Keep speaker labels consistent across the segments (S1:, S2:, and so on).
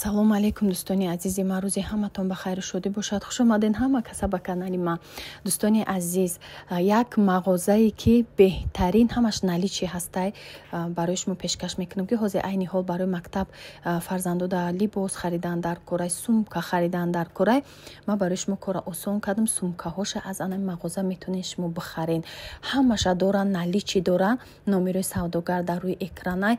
S1: Салому алейкум, дӯстони азизи ман. Рӯзи ҳаматон ба хайру шодӣ бошад. Хуш омаден ҳама каса ба канали ман. Дӯстони азиз, як мағозае, ки беҳтарин ҳамаш наличии ҳастай, барои шумо пешкаш мекунам, ки ҳозир айни ҳол барои мактаб фарзандода либос харидан дар корай, сумка харидан дар корай. Ман барои шумо корро осон кардам. Сумкаҳоша аз анами мағоза метавонед шумо бихарен. Ҳамаша доранд, наличии доранд. Номерои савдогар дар рӯи экранай,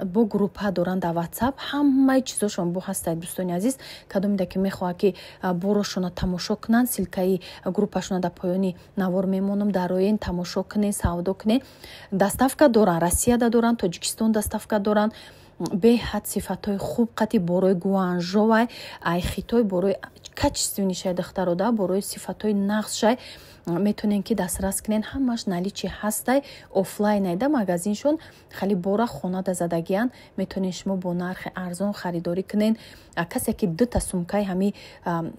S1: бо группа доранд дар WhatsApp, ҳамаи чизошон бо ҳастад. Дӯстони азиз, кадомеда ки мехоҳад, ки борошона тамошо кунанд, ссылкаи группашона дар поёни навор мемонам. Дароен, тамошо кунед, савдо кунед. Доставка доранд, Россияда доранд, Тоҷикистон доставка доранд. Беҳад сифатҳои хуб қати борои Гуанжовай, ай Хитой, борои качественнишай, духтарода, борои сифатҳои нағзшай. Метавонем ки дастрас кунен. Ҳамаш наличии ҳастай, офлайн айда магазиншон, хали бора хонада задагиян. Метавонед шумо бо нархи арзон харидорӣ кунен. Касе ки дута сумкаи ҳами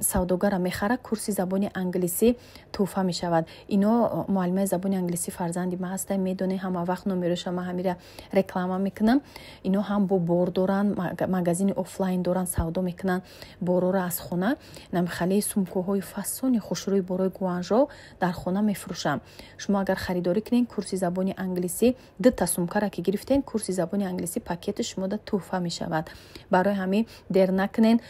S1: савдогара мехара, курси забони англисӣ тӯҳфа мешавад. Ино муаллимаи забони англисӣ фарзанди ма ҳастай, медонед, ҳама вақт номероша ма ҳамира реклама мекунам. Ино ҳам бо бор доранд, магазини офлайн доранд, савдо мекунанд борора аз хона. Намхали сумкаҳои фасони хушрӯи борои Гуанжоу дар хона мефурӯшам. Шумо агар харидорӣ кунед, курси забони англисӣ, дута сумкара ки гирифтен, курси забони англисӣ пакети шумода тӯҳфа мешавад. Барои ҳамин дер накунен,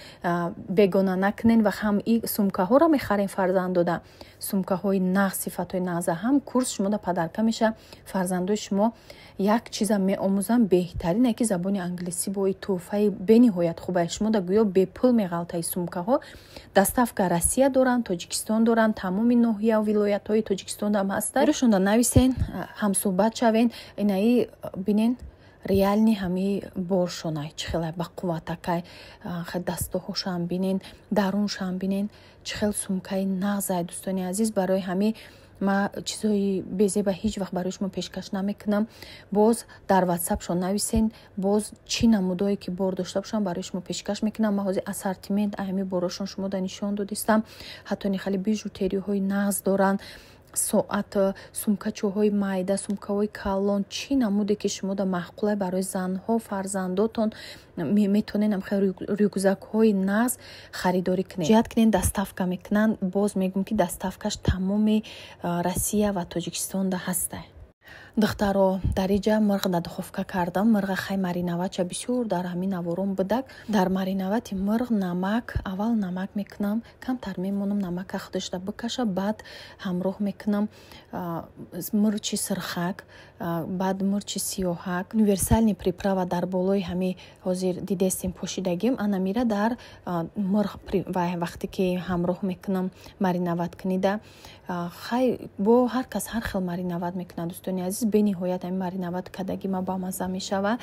S1: бегона накунен ва ҳам и сумкаҳоро мехарем фарзандода, сумкаҳои нағз, сифатҳои нағза, ҳам курс шумода подарка мешавад. Фарзандои шумо як чиза меомӯзанд, беҳтарине ки забони англисӣ бо и тӯҳфаи бениҳоят хубае. Шумода гӯё бепул меғалтаи сумкаҳо. Доставка Россия доранд, Тоҷикистон доранд, тамоми ноҳияу вилоятҳои Тоҷикистонам ҳастанд. Шунда нависен, ҳамсӯҳбат шавен. Инаи бинен, реальный ҳами боршонай чӣ хелай бақувватакай. Дастоҳошам бинен, даруншам бинен, чӣ хел сумкаи нағзай. Дӯстони азиз, барои ҳами ма чизҳои безеба ҳеҷ вақт барои шумо пешкаш намекунам. Боз дар ватсапшон нависен, боз чӣ намудое ки бор дошта бошам, барои шумо пешкаш мекунам. Ма ҳозир ассортимент ҳами борошон шумода нишон додистам. Ҳатто нихали бижутериҳои нағз доранд, соат, сумкачоҳои майда, сумкаҳои калон, чӣ намуде ки шумода маъқулай, барои занҳо, фарзандотон метавонед ҳамхел рюкзакҳои нағз харидорӣ кунед. Ҷиҳат кунед, доставка мекунанд. Боз мегӯм, ки доставкаш тамоми Россия ва Тоҷикистонда ҳастай. Духтаро, дар иҷа мирғ дар духовка кардам. Мирға хай мариноватша бисёр дар ҳамин наворон будак. Дар мариновати мирғ намак, аввал намак мекунам, камтар мемонам, намака худашда бикаша, баъд ҳамроҳ мекунам мирчи сирхак, баъд мирчи сиёҳак, универсальный приправа дар болои ҳами ҳозир дидестем пошидагим. Анамира дар мирғ вақте ки ҳамроҳ мекунам мариновать кунида. Хай, бо ҳар кас ҳар хел мариновать мекунад, дӯстони азиз. Бениҳоят ҳамин мариновать кадаги ма бамазза мешавад.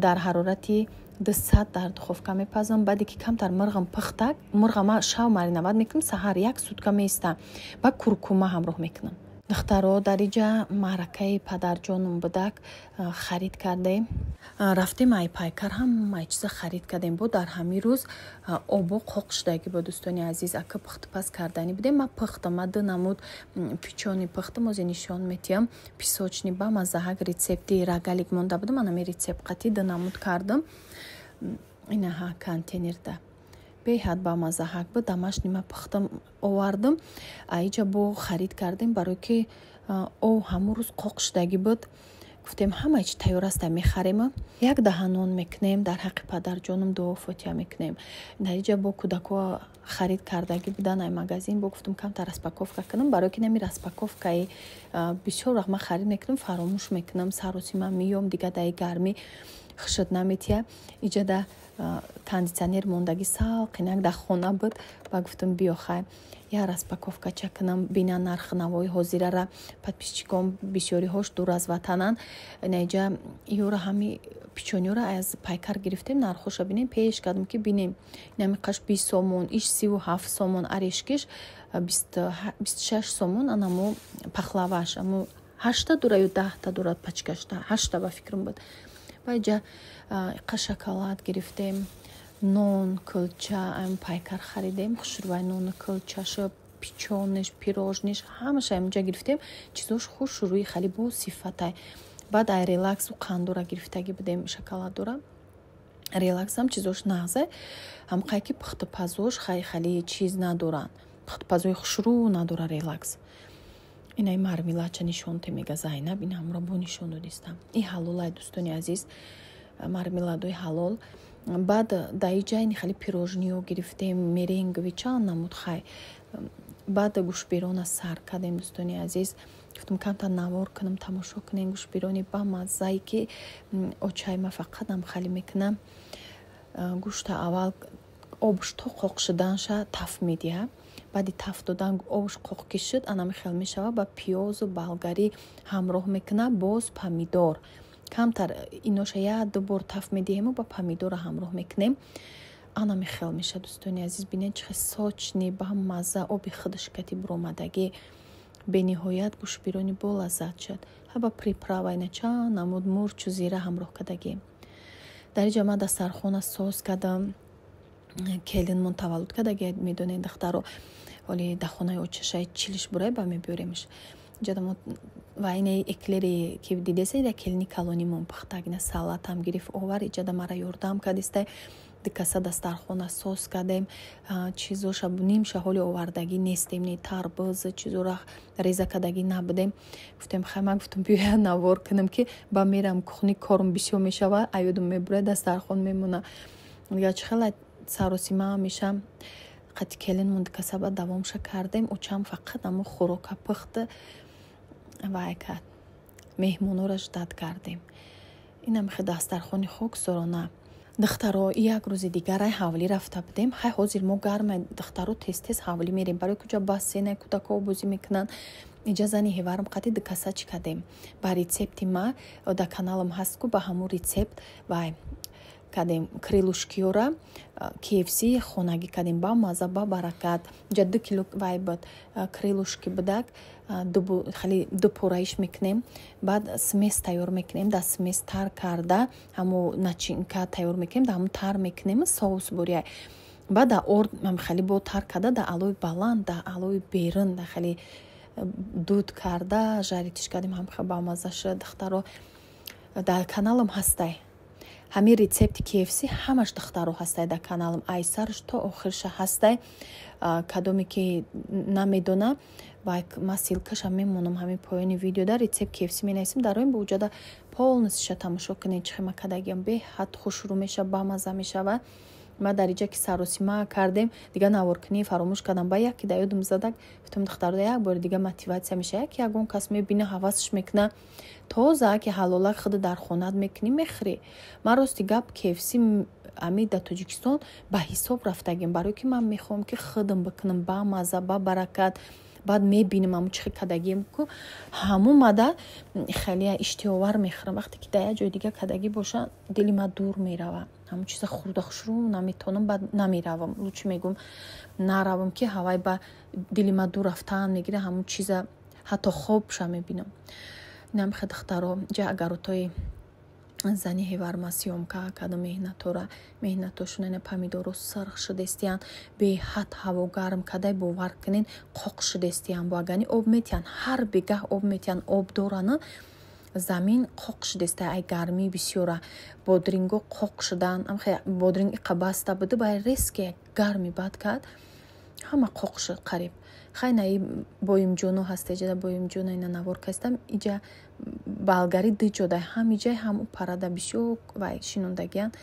S1: Дар ҳарорати 200 дар духовка мепазам. Баъде ки камтар мирғам пухтак, мирға ма шав мариновать мекунам, саҳар як сутка меистам, баъд куркума ҳамроҳ мекунам. Духтаро, дар иҷа маъракаи падарҷонум будак, харид кардем, рафтем ай Пайкар, ҳамаи чиза харид кардем. Бо дар ҳамин рӯз обо қоқ шудагӣ бо, дӯстони азиз, ака пухтупаз карданӣ будем. Ма пухтам, ма ду намуд печенье пухтам, озе нишон метиҳам. Песочный бамаззаҳак, рецепти рогалик монда будам, анами рецепт қатӣ ду намуд кардам. Инаҳа контейнерда беҳад бамаззаҳак буд. Домашний ма пухтам, овардам. Аиҷа бо харид кардем, барое ки ов ҳамун рӯз қоқ шудагӣ буд. Гуфтем, ҳамаи чи тайёр аста, мехарем, як даҳанон мекунем, дар ҳаққи падарҷонам дуо фотиҳа мекунем. Дар иҷа бо кӯдакҳо харид кардагӣ будан ай магазин. Бо гуфтам, камтар распаковка кунам, барое ки нами распаковкаи бисёр вақт ман харид мекунам, фаромӯш мекунам, саросима меём, дига даи гармӣ хушуд наметиҳа. Иҷада кондитсионер мондагӣ, салқинак дар хона буд. Ба гуфтам, биё, хай, я распаковкача кунам, бина нархи навои ҳозирара. Подписчикон бисёриҳош дур аз ватананд. Наиҷа ёра ҳами печеньеро аз Пайкар гирифтем, нархоша бинем. Пеш кардам, ки бинем, инами қаш 20 сомон, иш 37 сомон, орешкиш 26 сомон, анамо пахлаваш амо ҳашта дура ё 10та дурад, пачкашта ҳашта ба фикрам буд. Ба иҷа қа шоколад гирифтем, нон, кулча Пайкар харидем. Хушрӯвай нону кулчаша, печеньеш, пирожныйш, ҳамаша инҷа гирифтем. Чизош хушрӯи, хеле бо сифатай. Баъд ай Релаксу қандора гирифтагӣ будем, шоколадора. Релаксам чизош нағзе, ҳамқай ки пухтупазош хеле чиз надоранд, пухтупазои хушрӯ надора Релакс. Инаи мармеладча нишон те, мега Зайнаб, ин ҳамро бо нишон додистам. И ҳалолай, дӯстони азиз, мармеладои ҳалол. Баъд дар иҷа ини хеле пирожниё гирифтем, меренговый, чанд намуд. Хай, баъд гӯшбирона сар кардем, дӯстони азиз. Гуфтам, камтар навор кунам, тамошо кунем гӯшбирони бамаззае, ки очай ма фақат ҳам хеле мекунам. Гӯшта аввал обш то қоқ шуданша таф медиҳад. Баъди таф додан, обш қоқ ки шуд, анами хел мешавад, ба пиёзу болгарӣ ҳамроҳ мекунад, боз помидор камтар иноша як ду бор таф медиҳему ба помидора ҳамроҳ мекунем, анами хел мешавад. Дӯстони азиз, бинед, чӣ хел сочный, бамазза, оби худаш кати буромадагӣ, бениҳоят гӯшбирони болаззат шуд. Ҳаба приправа ина чанд намуд мурчу зира ҳамроҳ кардагӣ. Дар инҷа ман дастархона соз кардам. Келинмон таваллуд кардаги, медонед, духтаро, ҳоли дар хонаи очашай чилиш бурай ба мебиёремш инҷа. Ва инаи эклери ки дидеса, ира келини калонимон пухтаг. Ина салатам гирифт, овар, иҷада мара ёрдам кардистай. Дикаса дастархона соз кардем. Чизоша нимша ҳоли овардагӣ нестем, не тарбуз, чизора реза кардагӣ набудем. Гуфтем, хай, ман гуфтам, биёя навор кунам, ки ба мерам кухни, корм бисёр мешава, аёдум мебурад, дастархон мемона. Дигар чӣ хела саросима мешам. Қати келинмон дикаса ба давомша кардем. Очам фақат амо хӯрока пухт, вай кард, меҳмонора ждать кардем. Инам хе дастархони хоксорона. Духтаро, як рӯзи дигарай ҳавлӣ рафта будем. Хай, ҳозир мо гарма, духтаро, тез тез ҳавлӣ мерем, барои куҷа бассейна кӯдакҳо бозӣ мекунанд. Иҷа зани ҳеварам қати дикаса чӣ кардем? Ба рецепти ма, дар каналам ҳаст ку, ба ҳамун рецепт вай кардем, крылышкиёра KFC хонагӣ кардем, ба маза, ба баракат. Иҷа 2 кило вай буд, крылышки будак, хеле ду пораиш мекунем, баъд смесь тайёр мекунем, дар смесь тар карда, ҳамо начинка тайёр мекунем, дар ҳамон тар мекунем, соус бурия. Баъд дар орд хеле бо тар карда, дар алои баланд, дар алои берун, дар хеле дуд карда жарить иш кардем, ҳам бамаза шуд. Духтаро, дар каналам ҳастай ҳамин рецепти KFC ҳамаш, духтаро, ҳастай дар каналам, айсарш то охирша ҳастай. Кадоме ки намедона, ма ссылкаша мемонам ҳамин поёни видеода. Рецепт KFC менависем, дар оин ба уҷада полностьша тамошо кунед, чӣ хема кардагиам, беҳад хушрӯ мешава, бамаза мешава. Ма дар иҷа ки саросима кардем, дигар наворкунӣ фаромӯш кардам. Ба яке да ёдум задак, гуфтам, духтаро, як бори дига мотивация меша, яке ягон кас мебина, ҳавасш мекуна. Тоза ки ҳалола худ дар хонаат мекунӣ, мехӯрӣ. Ман, рости гап, KFC ами дар Тоҷикистон ба ҳисоб рафтагим, барое ки ман мехоҳам, ки худам бикунам, бамаза, ба баракат. Баъд мебинам ҳамун чӣ хел кардагием ку, ҳамун мада хеле иштиҳовар мехӯрам. Вақте ки дар як ҷои дига кардагӣ боша, дили ма дур мерава, ҳамун чиза хӯрда хушрӯ наметавонам, баъд намеравам. Лучше мегӯм, наравам, ки ҳавай ба дили ма дур рафтан мегира ҳамун чиза, ҳатто хобша мебинам. Инам хе, духтаро, ҷа агаротои зани ҳеварма съёмка кардам, меҳнатора, меҳнатошон. Ина помидоро сирх шудестиянд, беҳад ҳаво гарм кадай, бовар кунед, қоқ шудестиянд. Бо агани об метиҳанд, ҳар бегаҳ об метиҳанд, об доранд, замин қоқ шудеста, ай гармии бисёра. Бодринго қоқ шуданд, бодринг иқа баста буда, ба резко гарми бад кард, ҳама қоқ шуд қариб. Хай, наи боимҷоно ҳаста иҷа, боимҷоно ина навор кастам. Иҷа болгари ду ҷода, ҳам иҷа, ҳам парада бисёр вай шинондагиянд.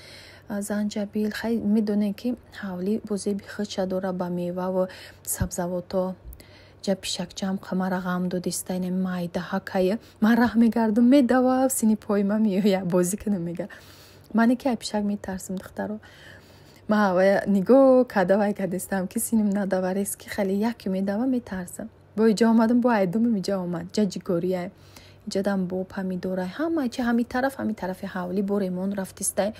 S1: Занҷабил, хай, медонем, ки ҳавлӣ бо зеби худша дора, ба меваву сабзавото. Ҷа пишакчаам қамара ғам додиста, ина майда ҳакая. Ман раҳ мегардум, медава, сини пои ма меоя, бозӣ кунам мега. Мане ки ай пишак метарсам, духтаро. Ман ҳавая нигоҳ карда вай кардистам, ки синим надава, резко хеле яке медава, метарсам. Бо иҷа омадам, бо айдумам иҷа омад. Ҷа ҷигорияй, иҷадам бо помидорай, ҳама чи ҳами тараф, ҳами тарафи ҳавлӣ бо ремон рафтистай.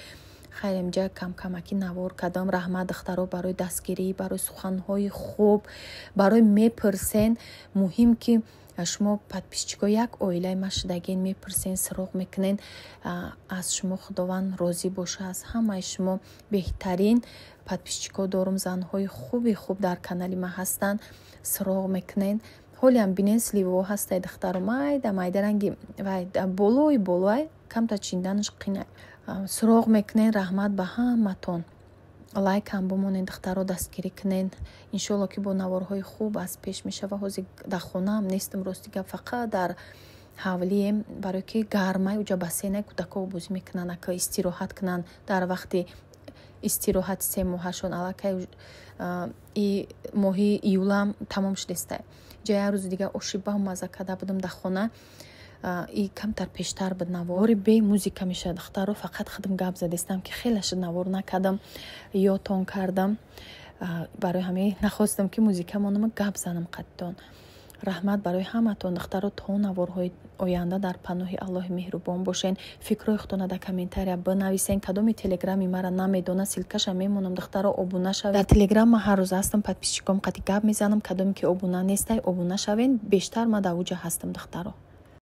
S1: Хайр, инҷа камкамаки навор кардам. Раҳмат, духтаро, барои дастгирӣ, барои суханҳои хуб, барои мепурсен. Муҳим, ки шумо подписчико як оилаи ма шудагин, мепурсен, суроғ мекунен. Аз шумо Худованд розӣ боша, аз ҳамаи шумо. Беҳтарин подписчико дорум, занҳои хуби хуб дар канали ма ҳастанд, суроғ мекунен. Ҳолиам бинен, сливаҳо ҳастай, духтаро, майда майда, ранги вай болои болоай, камтар чинданаш қина. Суроғ мекунен. Раҳмат ба ҳаматон. Лайкам бимонед, духтаро, дастгирӣ кунед. Иншоалло, ки бо наворҳои хуб аз пеш мешава. Ҳозир дар хонаам нестам, рости гап, фақат дар ҳавлием, барое ки гармай, уҷа бассейна, кӯдакҳо бозӣ мекунанд, ака истироҳат кунанд дар вақти истироҳати 3 моҳашон. Аллакай и моҳи июлам тамом шудестай. Ҷа як рӯзи дига оши бамаза карда будам дар хона, и камтар пештар буд. Навори бе музика мешавад, духтаро, фақат худам гап задестам, ки хеле шуд навор накардам, ёдтон кардам. Барои ҳамин нахостам, ки музика монам, гап занам қаддон. Раҳмат барои ҳаматон, духтаро. То наворҳои оянда дар паноҳи Аллоҳи меҳрубон бошен. Фикрҳои худтона дар комментария бинависен. Кадоми телеграми мара намедона, ссылка ша мемонам, духтаро, обуна шавед. Дар телеграм ман ҳар рӯз ҳастам, подписчик ом қати гап мезанам. Кадоме ки обуна нестай, обуна шавен. Бештар ман дар уҷа ҳастам, духтаро.